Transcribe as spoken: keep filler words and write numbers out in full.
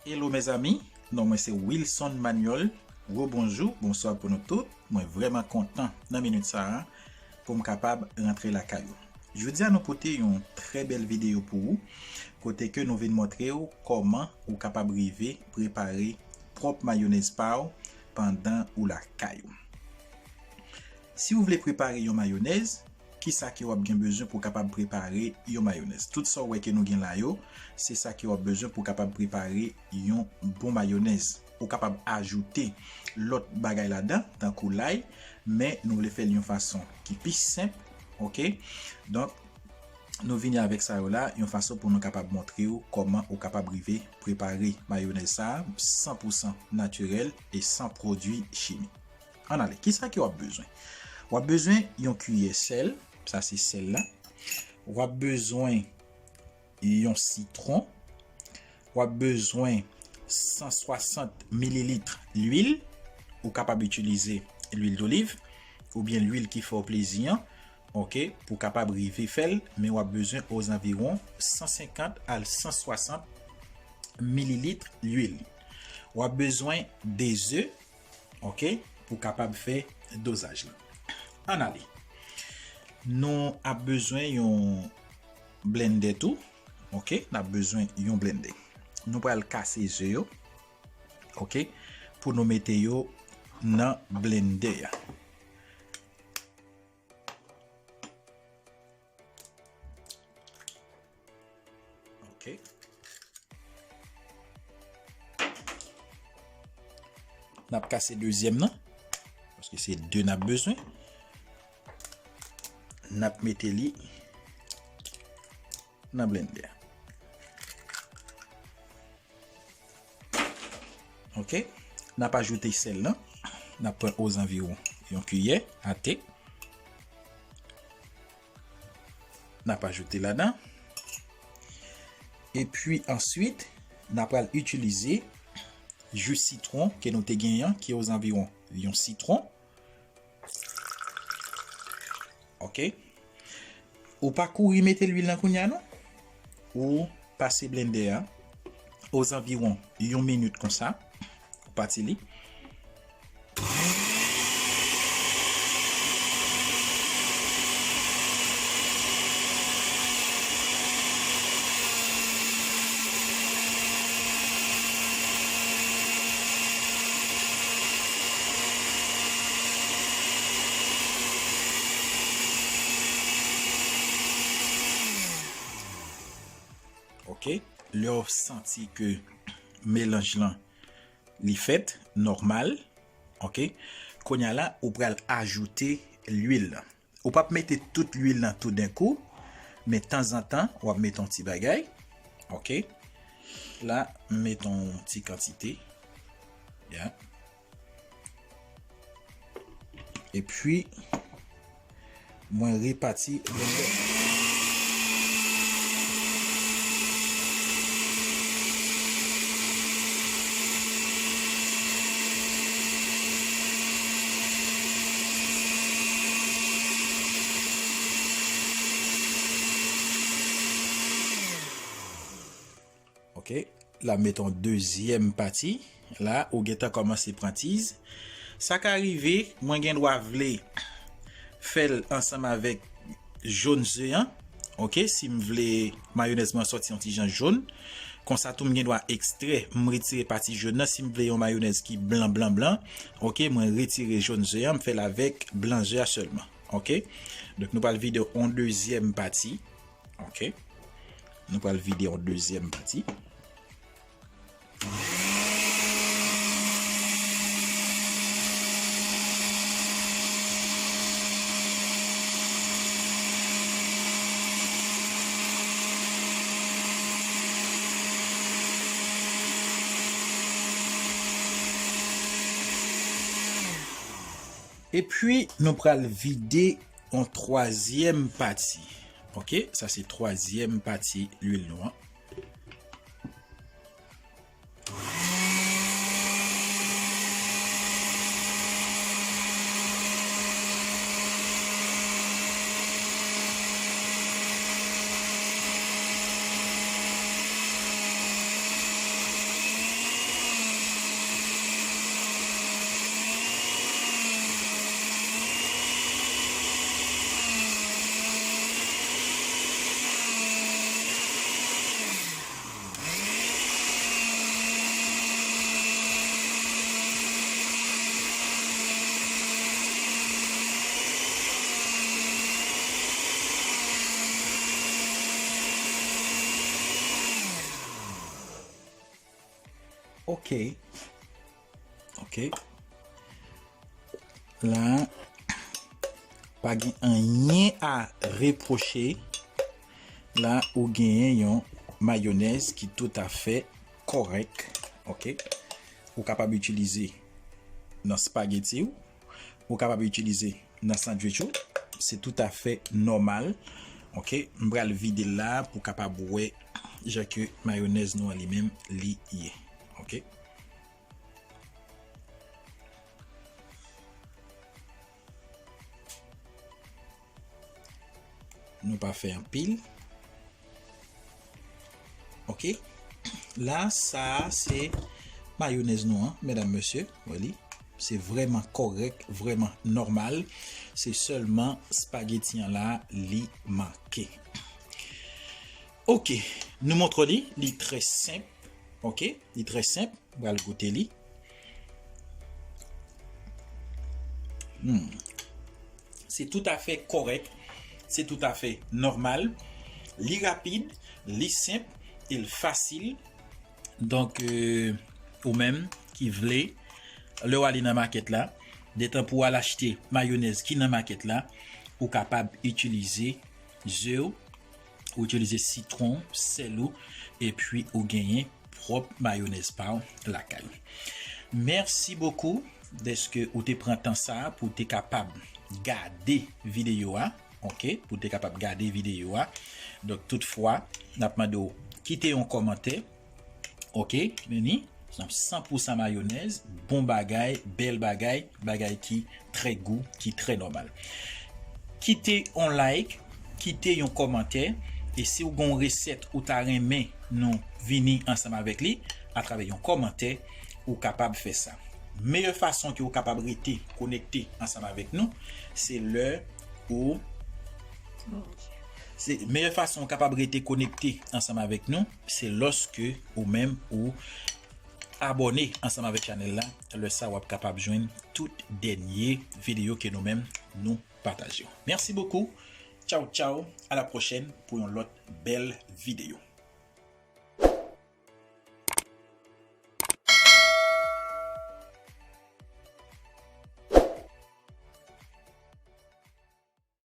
Hello mezanmi, non mwen se Wilson Manuel. Gwo bonjou, bonswa pou nou tout. Mwen vrèman kontan nan minit sa a pou m kapab rantre lakay ou. Jodi a nou pote yon trè bèl videyo pou ou, kote ke nou vin montre w kòman ou kapab rive prepare pwòp mayonèz pa w pandan ou lakay ou. Si w vle prepare yon mayonèz, kisa ke w ap gen bezwen pou w kapab prepare yon mayonèz? Tout sa w wè ke nou gen la yo, se sa ke w ap bezwen pou w kapab prepare yon bon mayonèz. Ou kapab ajoute lòt bagay ladan, tankou lay, men nou vle fè l yon fason ki pi senp, oke? Donk, nou vini avèk sa yo la, yon fason pou nou kapab montre w kòman ou kapab rive prepare mayonèz sa a san pou san natirèl e san pwodui chimik. Ann ale, kisa ke w ap bezwen? W ap bezwen yon kiyè sèl, sa se sèl la. W ap bezwen yon sitwon. W ap bezwen san swasant mililit lwil. Ou kapab itilize lwil doliv oubyen lwil ki fè w plezi an, oke, pou w kapab rive fè l, men w ap bezwen ozanviwon san senkant al san swasant mililit lwil. W ap bezwen de ze, oke, pou w kapab fè dozaj la. Ann ale. Nou ap bezwen yon blendè tou, oke, n ap bezwen yon blendè. Nou pral kase ze yo, oke, pou nou mete yo nan blendè a. Oke. N ap kase dezyèm nan, paske se de n ap bezwen. N ap mete li nan blendè. Oke. N ap ajoute sèl lan. N ap pran ozanviwon yon kiyè a te. N ap ajoute ladan. Epi answit, n ap pral itilize ji sitwon ke nou te genyen an, ki ozanviwon yon sitwon. Oke. Ou pa kouri mete lwil nan kounye a non. Ou pase blendè a ozanviwon yon minit konsa. Ou pati li. Oke, lè w santi ke melanj lan li fèt nòmal, oke, kounye a la ou pral ajoute lwil lan. Ou p ap mete tout lwil lan toudenkou, men tanzantan w ap mete yon ti bagay, oke. La m mete yon ti kantite, ya. Epi mwen repati blendè. Oke, la m met yon dezyèm pati. La ou gentan kòmanse pran tiz. Sa ka rive mwen gen dwa vle fè l ansanm avèk jòn ze an. Oke, si m vle mayonèz mwen sòti yon ti jan jòn. Konsa tou m gen dwa ekstrè, m retire pati jòn nan si m vle yon mayonèz ki blan blan blan. Oke, mwen retire jòn ze an, m fè l avèk blan ze a sèlman. Oke. Donk nou pral vide yon dezyèm pati. Oke. Nou pral vide yon dezyèm pati. Epi nou pral vide yon twazyèm pati. Oke, sa se twazyèm pati lwil nou an. Ok. Ok. La, pa gen anyen a repwoche. La, ou genyen yon mayonèz ki toutafè kòrèk. Ok. Ou kapab itilize nan spaghetti ou. Ou kapab itilize nan sandwich ou. Se toutafè nòmal. Ok. M pral vide l la pou w kapab wè jan ke mayonèz nou an li menm li ye. Ok. Nou pa fè anpil. Ok. La, sa a se mayonèz nou an, medam, mesye. Wè li. Se vrèman kòrèk, vrèman nòmal. Se sèlman spaghetti an la, li manke. Ok. Nou montre li, li trè senp. Ok. Li trè senp. M pral goute li. Hmm. Se toutafè kòrèk, se toutafè nòmal, li rapid, li senp e l fasil. Donk, euh, ou menm ki vle, lè w ale nan makèt la, detan pou w al achte mayonèz ki nan makèt la, ou kapab itilize ze w, ou itilize sitwon, sèl ou, epi ou genyen pwòp mayonèz pa w lakay ou. Mèsi bokou dèske ou te pran tan sa a pou w te kapab gade videyo a. Ok, pou w te kapab gade videyo a. Donk, toutfwa, n ap mande w kite yon kòmantè. Ok, men ni, san pou san mayonèz, bon bagay, bèl bagay, bagay ki trè gou, ki trè nòmal. Kite yon like, kite yon kòmantè, e si w gen yon resèt ou ta renmen nou vini ansanm avèk li atravè yon kòmantè, ou kapab fè sa. Meyè fason ke ou kapab rete konekte ansanm avèk nou, se lè ou se meyè fason ou kapab rete konekte ansanm avèk nou, se lòske ou menm ou abòne ansanm avèk chanèl la. Lè sa, w ap kapab jwenn tout dènye videyo ke nou menm nou pataje. Mèsi bokou. Tchaw, tchaw. A la pwochèn pou yon lòt bèl videyo.